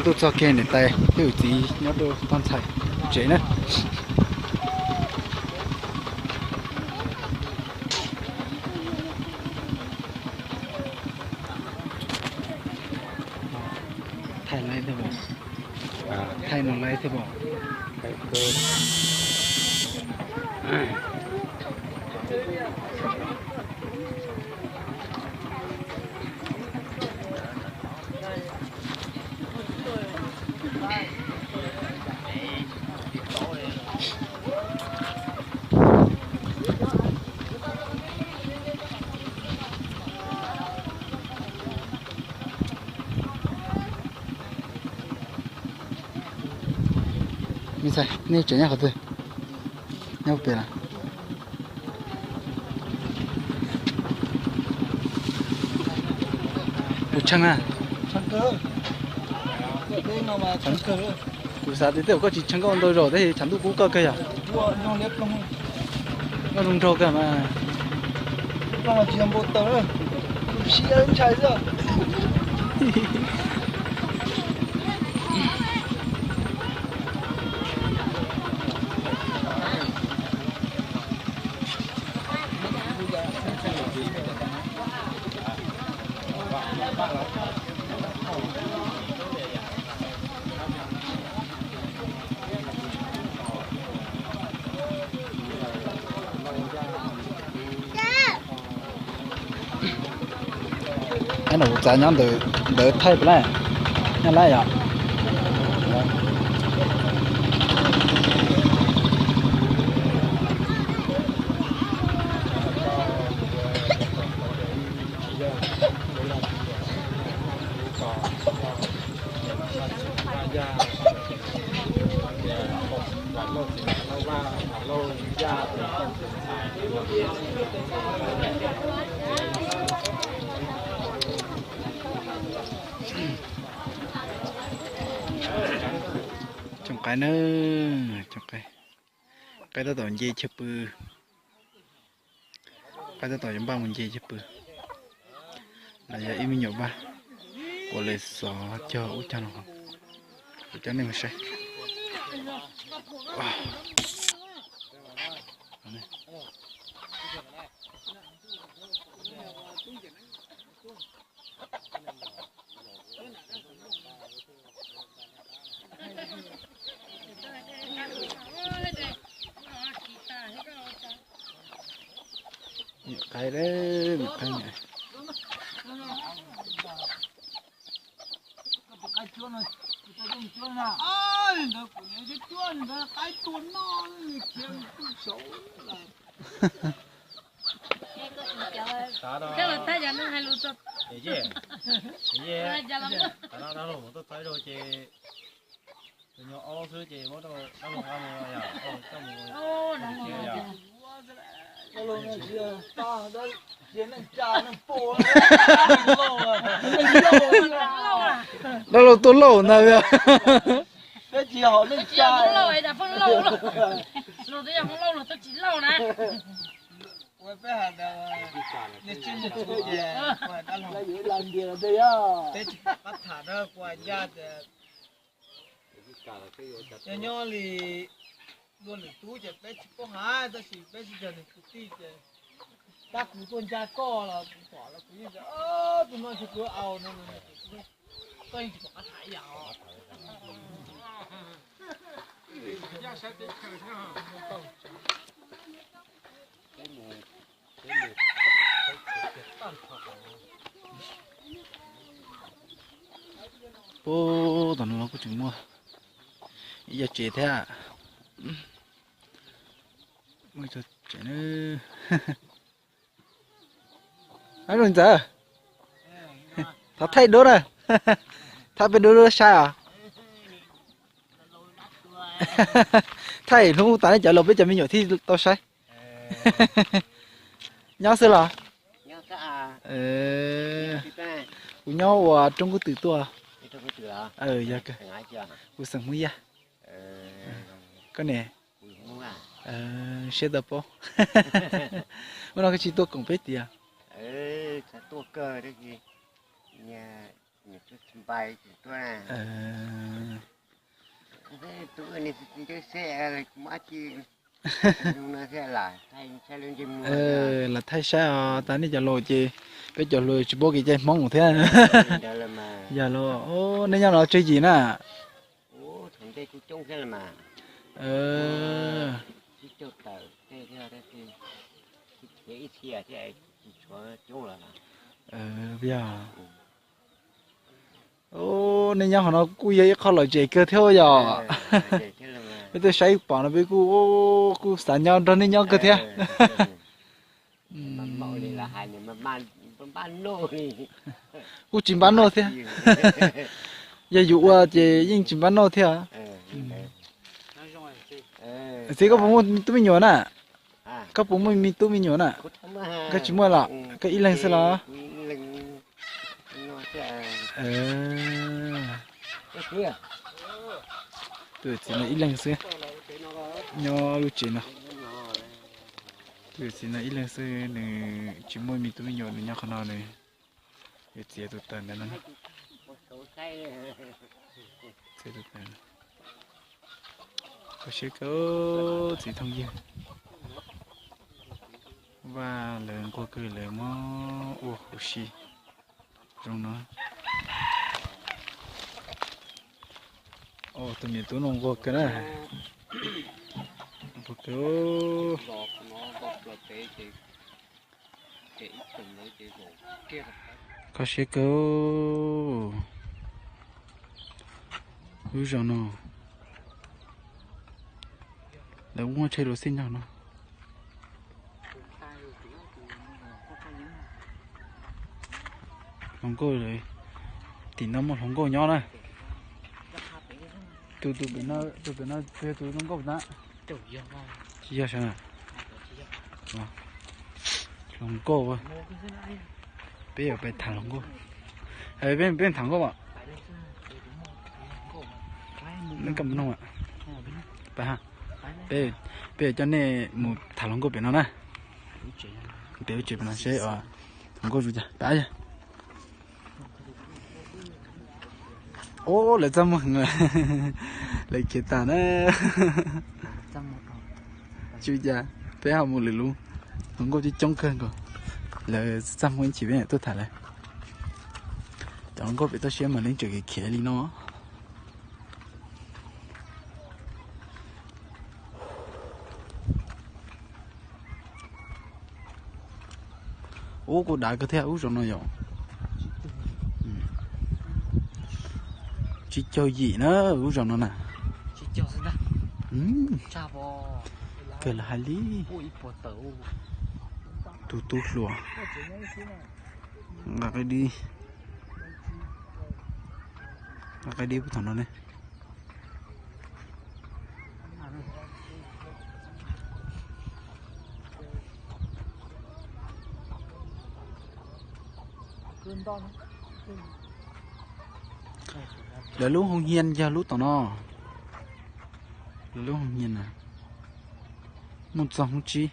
Tuaj txog kiag niam tais thiab yawm txiv nyob rau tog ntxhais tsev na. Thaij no laiv thiab pom. Me ntxhais, nej tsev nyob qhov twg? Nyob pem los? Puas tsheej na? Kuv xav tias tej zaum koj tsis tsheej, koj ua ntau zaus tab sis tshav ntuj kub koj kawg yom. Koj zoo nraug kawg mas. Ab, no kuv txav nyob ntawd thaij puas laj? Nyob laj yom. Tsoom qaib na, tsoom qaib, qaib tab tom nce chaw pw. Qaib tab tom yuav npaj mus nce chaw pw. Los yog ib me nyuam npaj ua lawv xov cog ub cog no, kuv coj nej mus saib. Nyuam qaib, nyuam qaib. Dab laug tuaj lauj ntag. Yog nyob li dua lwm tub ces peb tsis paub hais, tab sis peb sib yog nws kwv tij ces tab kuv tuaj ncaj koj los kuv pom los kuv yeej tias tus no ntshe kuv au no, koj yeej tsis pom qab tham ib yam os. Pub tom no los kuj tseem muaj ib co tsev thiab. Muaj ib co tsev na. Ab, zoo ntxawm, thov thaij duab na. Thov peb duab saib os. Thaij hnub tas nej cov los peb cov me nyuam thiaj tau saib. Nyob xwb los? Kuv nyob ua roob kub twm tuaj. Yog, kuv xeem Hmoob Yaj. Koj ne? Siab tau paub. Ua no koj tsis tuaj koom peb tias? Npais tsis tuaj. Tus ua niam txiv ntxawm xwb, mus dab tsi. Lam thaij saib os, tas nej cov laus ces peb cov hluas tsis paub kev cai Hmoob thiab. Yog los, nej nyob no tsawg yim na? Yog. Nej nyob qhov no kuj yog ib qho lom zem kawg thiab yom. Peb tuaj saib pom no peb kuj, kuj xav nyob nrog nej nyob kawg thiab. Kuj tsis npab noj thiab. Yog yus ua ces yeej tsis npab noj thiab. Txiv, koj puas muaj tub me nyuam na? Koj puas muaj me tub me nyuam na? Koj tsis muaj los? Koj ib leeg xwb los? Tus txiv no ib leeg xwb, nyob lub tsev no. Tus txiv no ib leeg xwb, nws tsis muaj me tub me nyuam, nws nyob qhov no nws yuav txiav tus taws ntawd no. Kho siab kawg, txiv thooj ywg. Vaj lawv nquag kawg, lawv muab ua huv si zoo no. Tus niam tub no nquag kawg na. Nquag kawg. Kho siab kawg. Lub zos no lawv muaj tsheb luv xij nyob no. Hluas nkauj, tim no muaj hluas nkauj nyob na. Tus, tus pem no, tus pem no tsis yog tus zoo nkauj na. Tsis yog sav na. Hluas nkauj, peb yuav pais tham hluas nkauj. Peb tham nkauj as. Neb koj mus noog, pab, peb yuav coj nej mus tham hluas nkauj pem no na. Pem lub tsev pem no seb hluas nkauj zoo cas, pab yog. Ub, lawv txaj muag heev, lawv khiav tas na. Tsis ua cas, peb ho mus lwm lub. Hluas nkauj coob coob kawg nkaus, lawv txaj muag ib chim peb mam tuaj tham lawv. Cov hluas nkauj pem toj siab mas lawv tseem khiav li no. Ub, kuj dav kawg thiab lub zos no yom. Tsib caug yim na lub zos no na. Kawg los hais li. Tus tub hluas nqa qaib dib, nqa qaib dib puag thaum no ne. Lawv lub hoo hias yog lub tom no. Lawv lub hoo hias na, muaj txog hoob tsib,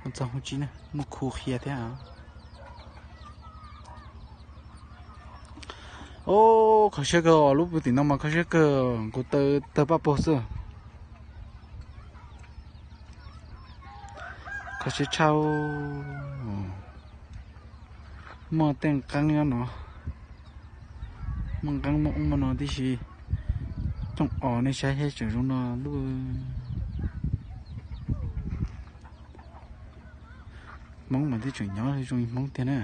muaj txog hoob tsib na, muaj khu qhia thiab. Ub, kho siab kawg, lub puag tim no mas kho siab kawg, nkaus taw tawg paj paug xwb. Kho siab tshaj. Muaj tej nqeeb nyob no, muaj nqeeb muaj ub muaj no tib si. Cooj os nej saib thiab tseem zoo no lub. Hmoob mas twb tseem nyob zoo li Hmoob tiag na.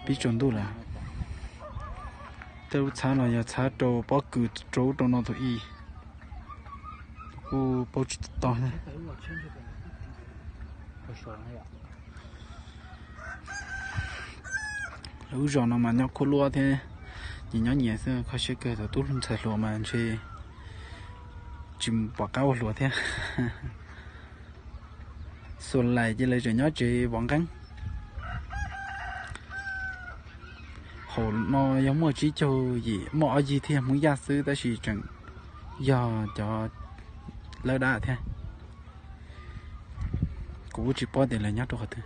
Pib tsaus ntuj lawm. Tej lub txhab no yog txhab rau pob kws rau ub rau no tus ib, kuj paub tsis tau. Lub zos no mas nyob khuab luab thiab, nyias nyob nyias xwb, kho siab kawg. Tus tub ntxhais hluas mas ntshe tsis pom qab ua hluas thiab. Xuas lais ces lawv tseem nyob tsev pov nqeeb. Hauv no yog muaj tsib caug yim, muaj ob yig thiaj Hmoob Yaj xwb, tab sis tseem yog cov lawb dab thiab. Kuv kuj tsis paub tias lawv nyob rau qhov twg.